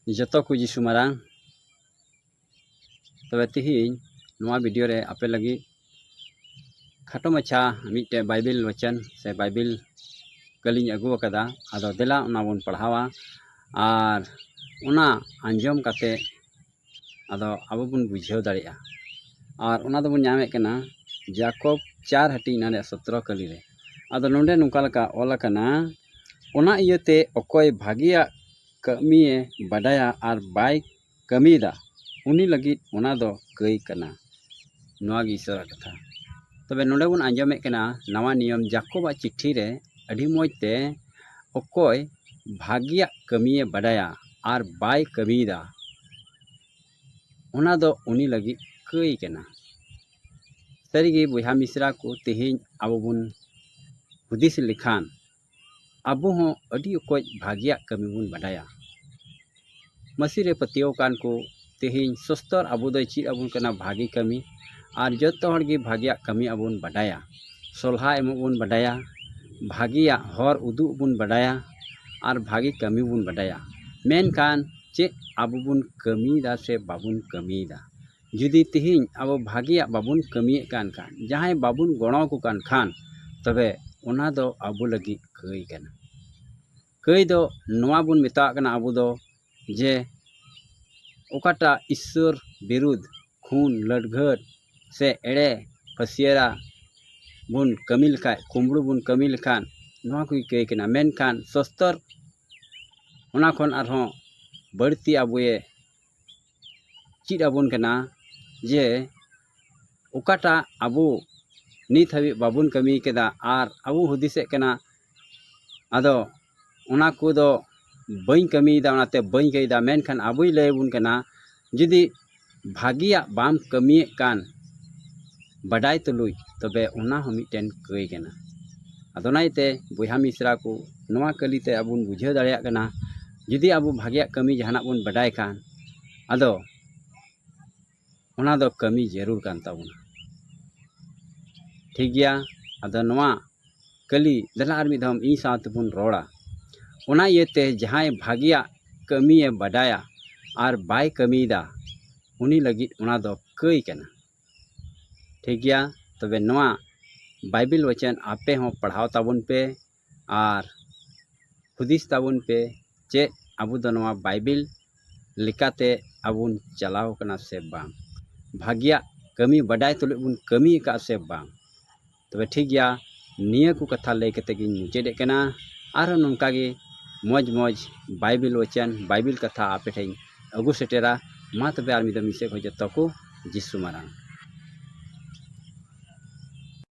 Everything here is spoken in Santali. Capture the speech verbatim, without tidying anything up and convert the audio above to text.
ᱡᱚᱛᱚ ᱠᱚ ᱡᱤᱥᱩ ᱢᱟᱨᱟᱝ᱾ ᱛᱚᱵᱮ ᱛᱤᱦᱤᱧ ᱱᱚᱣᱟ ᱵᱷᱤᱰᱤᱭᱳ ᱨᱮ ᱟᱯᱮ ᱞᱟᱹᱜᱤᱫ ᱠᱷᱟᱴᱚ ᱢᱟᱪᱷᱟ ᱢᱤᱫᱴᱮᱡ ᱵᱟᱭᱵᱮᱞ ᱵᱚᱪᱚᱱ ᱥᱮ ᱵᱟᱭᱵᱮᱞ ᱠᱟᱹᱞᱤᱧ ᱟᱹᱜᱩ ᱟᱠᱟᱫᱟ᱾ ᱟᱫᱚ ᱫᱮᱞᱟ ᱚᱱᱟ ᱵᱚᱱ ᱯᱟᱲᱦᱟᱣᱟ ᱟᱨ ᱚᱱᱟ ᱟᱸᱡᱚᱢ ᱠᱟᱛᱮ ᱟᱫᱚ ᱟᱵᱚ ᱵᱚᱱ ᱵᱩᱡᱷᱟᱹᱣ ᱫᱟᱲᱮᱭᱟᱜᱼᱟ᱾ ᱟᱨ ᱚᱱᱟ ᱫᱚᱵᱚᱱ ᱧᱟᱢᱮᱫ ᱠᱟᱱᱟ ᱡᱟᱠᱚᱵ ᱪᱟᱨ ᱦᱟᱹᱴᱤᱧ ᱚᱱᱟ ᱨᱮᱭᱟᱜ ᱥᱚᱛᱨᱚ ᱠᱟᱹᱞᱤ ᱨᱮ᱾ ᱟᱫᱚ ᱱᱚᱰᱮ ᱱᱚᱝᱠᱟ ᱞᱮᱠᱟ ᱚᱞ ᱟᱠᱟᱱᱟ, ᱚᱱᱟ ᱤᱭᱟᱹᱛᱮ ᱚᱠᱚᱭ ᱵᱷᱟᱹᱜᱤᱭᱟᱜ ᱠᱟᱹᱢᱤᱭᱮ ᱵᱟᱰᱟᱭᱟ ᱟᱨ ᱵᱟᱭ ᱠᱟᱹᱢᱤᱭᱮᱫᱟ, ᱩᱱᱤ ᱞᱟᱹᱜᱤᱫ ᱚᱱᱟ ᱫᱚ ᱠᱟᱹᱭ ᱠᱟᱱᱟ᱾ ᱱᱚᱣᱟ ᱜᱮ ᱤᱥᱚᱨᱟᱜ ᱠᱟᱛᱷᱟ᱾ ᱛᱚᱵᱮ ᱱᱚᱰᱮ ᱵᱚᱱ ᱟᱸᱡᱚᱢᱮᱫ ᱠᱟᱱᱟ ᱱᱟᱣᱟ ᱱᱤᱭᱚᱢ ᱡᱟᱠᱚᱵᱟᱜ ᱪᱤᱴᱷᱤ ᱨᱮ ᱟᱹᱰᱤ ᱢᱚᱡᱽ ᱛᱮ, ᱚᱠᱚᱭ ᱵᱷᱟᱹᱜᱤᱭᱟᱜ ᱠᱟᱹᱢᱤᱭᱮ ᱵᱟᱰᱟᱭᱟ ᱟᱨ ᱵᱟᱭ ᱠᱟᱹᱢᱤᱭᱮᱫᱟ, ᱚᱱᱟ ᱫᱚ ᱩᱱᱤ ᱞᱟᱹᱜᱤᱫ ᱠᱟᱹᱭ ᱠᱟᱱᱟ᱾ ᱥᱟᱹᱨᱤᱜᱮ ᱵᱚᱭᱦᱟ ᱢᱤᱥᱨᱟ ᱠᱚ, ᱛᱮᱦᱮᱧ ᱟᱵᱚ ᱵᱚᱱ ᱦᱩᱫᱤᱥ ᱞᱮᱠᱷᱟᱱ ᱟᱵᱚ ᱦᱚᱸ ᱟᱹᱰᱤ ᱚᱠᱚᱡ ᱵᱷᱟᱹᱜᱤᱭᱟᱜ ᱠᱟᱹᱢᱤ ᱵᱚᱱ ᱵᱟᱰᱟᱭᱟ᱾ ᱢᱟᱹᱥᱤ ᱨᱮ ᱯᱟᱹᱛᱭᱟᱹᱣ ᱟᱠᱟᱱ ᱠᱚ, ᱛᱮᱦᱮᱧ ᱥᱚᱥᱛᱚᱨ ᱟᱵᱚ ᱫᱚᱭ ᱪᱮᱫ ᱟᱵᱚᱱ ᱠᱟᱱᱟ ᱵᱷᱟᱹᱜᱤ ᱠᱟᱹᱢᱤ, ᱟᱨ ᱡᱚᱛᱚ ᱦᱚᱲ ᱜᱮ ᱵᱷᱟᱹᱜᱤᱭᱟᱜ ᱠᱟᱹᱢᱤ ᱟᱵᱚᱱ ᱵᱟᱰᱟᱭᱟ᱾ ᱥᱚᱞᱦᱟ ᱮᱢᱚᱜ ᱵᱚᱱ ᱵᱟᱰᱟᱭᱟ, ᱵᱷᱟᱹᱜᱤᱭᱟᱜ ᱦᱚᱨ ᱩᱫᱩᱜ ᱵᱚᱱ ᱵᱟᱰᱟᱭᱟ, ᱟᱨ ᱵᱷᱟᱹᱜᱤ ᱠᱟᱹᱢᱤ ᱵᱚᱱ ᱵᱟᱰᱟᱭᱟ᱾ ᱢᱮᱱᱠᱷᱟᱱ ᱪᱮᱫ ᱟᱵᱚ ᱵᱚᱱ ᱠᱟᱹᱢᱤᱭᱮᱫᱟ ᱥᱮ ᱵᱟᱵᱚᱱ ᱠᱟᱹᱢᱤᱭᱮᱫᱟ? ᱡᱩᱫᱤ ᱛᱮᱦᱮᱧ ᱟᱵᱚ ᱵᱷᱟᱹᱜᱤᱭᱟᱜ ᱵᱟᱵᱚᱱ ᱠᱟᱹᱢᱤᱭᱮᱫ ᱠᱟᱱ ᱠᱷᱟᱱ, ᱡᱟᱦᱟᱸᱭ ᱵᱟᱵᱚᱱ ᱜᱚᱲᱚ ᱟᱠᱚ ᱠᱟᱱ ᱠᱷᱟᱱ, ᱛᱚᱵᱮ ᱚᱱᱟ ᱫᱚ ᱟᱵᱚ ᱞᱟᱹᱜᱤᱫ ᱠᱟᱹᱭ ᱠᱟᱱᱟ᱾ ᱠᱟᱹᱭ ᱫᱚ ᱱᱚᱣᱟ ᱵᱚᱱ ᱢᱮᱛᱟᱣᱟᱜ ᱠᱟᱱᱟ ᱟᱵᱚ ᱫᱚ, ᱡᱮ ᱚᱠᱟᱴᱟᱜ ᱤᱥᱥᱚᱨ ᱵᱤᱨᱩᱫᱷ, ᱠᱷᱩᱱ, ᱞᱟᱹᱰᱜᱷᱟᱹᱴ ᱥᱮ ᱮᱲᱮ, ᱯᱷᱟᱹᱥᱤᱭᱟᱹᱨᱟ ᱵᱚᱱ ᱠᱟᱹᱢᱤ ᱞᱮᱠᱷᱟᱱ, ᱠᱩᱢᱵᱽᱲᱩ ᱵᱚᱱ ᱠᱟᱹᱢᱤ ᱞᱮᱠᱷᱟᱱ, ᱱᱚᱣᱟ ᱠᱚ ᱠᱟᱹᱭ ᱠᱟᱱᱟ᱾ ᱢᱮᱱᱠᱷᱟᱱ ᱥᱚᱥᱛᱚᱨ ᱚᱱᱟ ᱠᱷᱚᱱ ᱟᱨᱦᱚᱸ ᱵᱟᱹᱲᱛᱤ ᱟᱵᱚᱭᱮ ᱪᱮᱫ ᱟᱵᱚᱱ ᱠᱟᱱᱟ ᱡᱮ ᱚᱠᱟᱴᱟᱜ ᱟᱵᱚ ᱱᱤᱛ ᱦᱟᱹᱵᱤᱡ ᱵᱟᱵᱚᱱ ᱠᱟᱹᱢᱤ ᱠᱮᱫᱟ ᱟᱨ ᱟᱵᱚ ᱦᱩᱫᱤᱥᱮᱫ ᱠᱟᱱᱟ, ᱟᱫᱚ ᱚᱱᱟ ᱠᱚᱫᱚ ᱵᱟᱹᱧ ᱠᱟᱹᱢᱤᱭᱮᱫᱟ, ᱚᱱᱟᱛᱮ ᱵᱟᱹᱧ ᱠᱟᱹᱭᱫᱟ᱾ ᱢᱮᱱᱠᱷᱟᱱ ᱟᱵᱚᱭ ᱞᱟᱹᱭ ᱟᱵᱚᱱ ᱠᱟᱱᱟ, ᱡᱩᱫᱤ ᱵᱷᱟᱹᱜᱤᱭᱟᱜ ᱵᱟᱢ ᱠᱟᱹᱢᱤᱭᱮᱫ ᱠᱟᱱ ᱵᱟᱰᱟᱭ ᱛᱩᱞᱩᱡ, ᱛᱚᱵᱮ ᱚᱱᱟ ᱦᱚᱸ ᱢᱤᱫᱴᱮᱱ ᱠᱟᱹᱭ ᱠᱟᱱᱟ᱾ ᱟᱫᱚ ᱚᱱᱟ ᱤᱭᱟᱹᱛᱮ ᱵᱚᱭᱦᱟ ᱢᱤᱥᱨᱟ ᱠᱚ, ᱱᱚᱣᱟ ᱠᱟᱹᱞᱤ ᱛᱮ ᱟᱵᱚ ᱵᱚᱱ ᱵᱩᱡᱷᱟᱹᱣ ᱫᱟᱲᱮᱭᱟᱜ ᱠᱟᱱᱟ, ᱡᱩᱫᱤ ᱟᱵᱚ ᱵᱷᱟᱹᱜᱤᱭᱟᱜ ᱠᱟᱹᱢᱤ ᱡᱟᱦᱟᱱᱟᱜ ᱵᱚᱱ ᱵᱟᱰᱟᱭ ᱠᱷᱟᱱ, ᱟᱫᱚ ᱚᱱᱟ ᱫᱚ ᱠᱟᱹᱢᱤ ᱡᱟᱹᱨᱩᱲ ᱠᱟᱱ ᱛᱟᱵᱚᱱᱟ᱾ ᱴᱷᱤᱠ ᱜᱮᱭᱟ, ᱟᱫᱚ ᱱᱚᱣᱟ ᱠᱟᱹᱞᱤ ᱫᱮᱞᱟ ᱟᱨ ᱢᱤᱫ ᱫᱷᱟᱣ ᱤᱧ ᱥᱟᱶ ᱛᱮᱵᱚᱱ ᱨᱚᱲᱟ᱾ ᱚᱱᱟ ᱤᱭᱟᱹᱛᱮ ᱡᱟᱦᱟᱸᱭ ᱵᱷᱟᱹᱜᱤᱭᱟᱜ ᱠᱟᱹᱢᱤᱭᱮ ᱵᱟᱰᱟᱭᱟ ᱟᱨ ᱵᱟᱭ ᱠᱟᱹᱢᱤᱭᱮᱫᱟ, ᱩᱱᱤ ᱞᱟᱹᱜᱤᱫ ᱚᱱᱟ ᱫᱚ ᱠᱟᱹᱭ ᱠᱟᱱᱟ᱾ ᱴᱷᱤᱠ ᱜᱮᱭᱟ, ᱛᱚᱵᱮ ᱱᱚᱣᱟ ᱵᱟᱭᱵᱮᱞ ᱣᱟᱪᱚᱱ ᱟᱯᱮ ᱦᱚᱸ ᱯᱟᱲᱦᱟᱣ ᱛᱟᱵᱚᱱ ᱯᱮ ᱟᱨ ᱦᱩᱫᱤᱥ ᱛᱟᱵᱚᱱ ᱯᱮ, ᱪᱮᱫ ᱟᱵᱚ ᱫᱚ ᱱᱚᱣᱟ ᱵᱟᱭᱵᱮᱞ ᱞᱮᱠᱟᱛᱮ ᱟᱵᱚ ᱵᱚᱱ ᱪᱟᱞᱟᱣ ᱠᱟᱱᱟ ᱥᱮ ᱵᱟᱝ? ᱵᱷᱟᱹᱜᱤᱭᱟᱜ ᱠᱟᱹᱢᱤ ᱵᱟᱰᱟᱭ ᱛᱩᱞᱩᱡ ᱵᱚᱱ ᱠᱟᱹᱢᱤ ᱟᱠᱟᱫᱼᱟ ᱥᱮ ᱵᱟᱝ? ᱛᱚᱵᱮ ᱴᱷᱤᱠ ᱜᱮᱭᱟ, ᱱᱤᱭᱟᱹ ᱠᱚ ᱠᱟᱛᱷᱟ ᱞᱟᱹᱭ ᱠᱟᱛᱮ ᱜᱤᱧ ᱢᱩᱪᱟᱹᱫᱮᱫ ᱠᱟᱱᱟ᱾ ᱟᱨᱦᱚᱸ ᱱᱚᱝᱠᱟ ᱜᱮ ᱢᱚᱡᱽ ᱢᱚᱡᱽ ᱵᱟᱭᱵᱮᱞ ᱣᱟᱪᱚᱱ, ᱵᱟᱭᱵᱮᱞ ᱠᱟᱛᱷᱟ ᱟᱯᱮ ᱴᱷᱮᱱ ᱟᱹᱜᱩ ᱥᱮᱴᱮᱨᱟ᱾ ᱢᱟ ᱛᱚᱵᱮ ᱟᱨ ᱢᱤᱫ ᱫᱚᱢ ᱢᱤᱫ ᱥᱮᱫ ᱠᱷᱚᱱ ᱡᱚᱛᱚ ᱠᱚ ᱡᱤᱥᱩ ᱢᱟᱨᱟᱝ᱾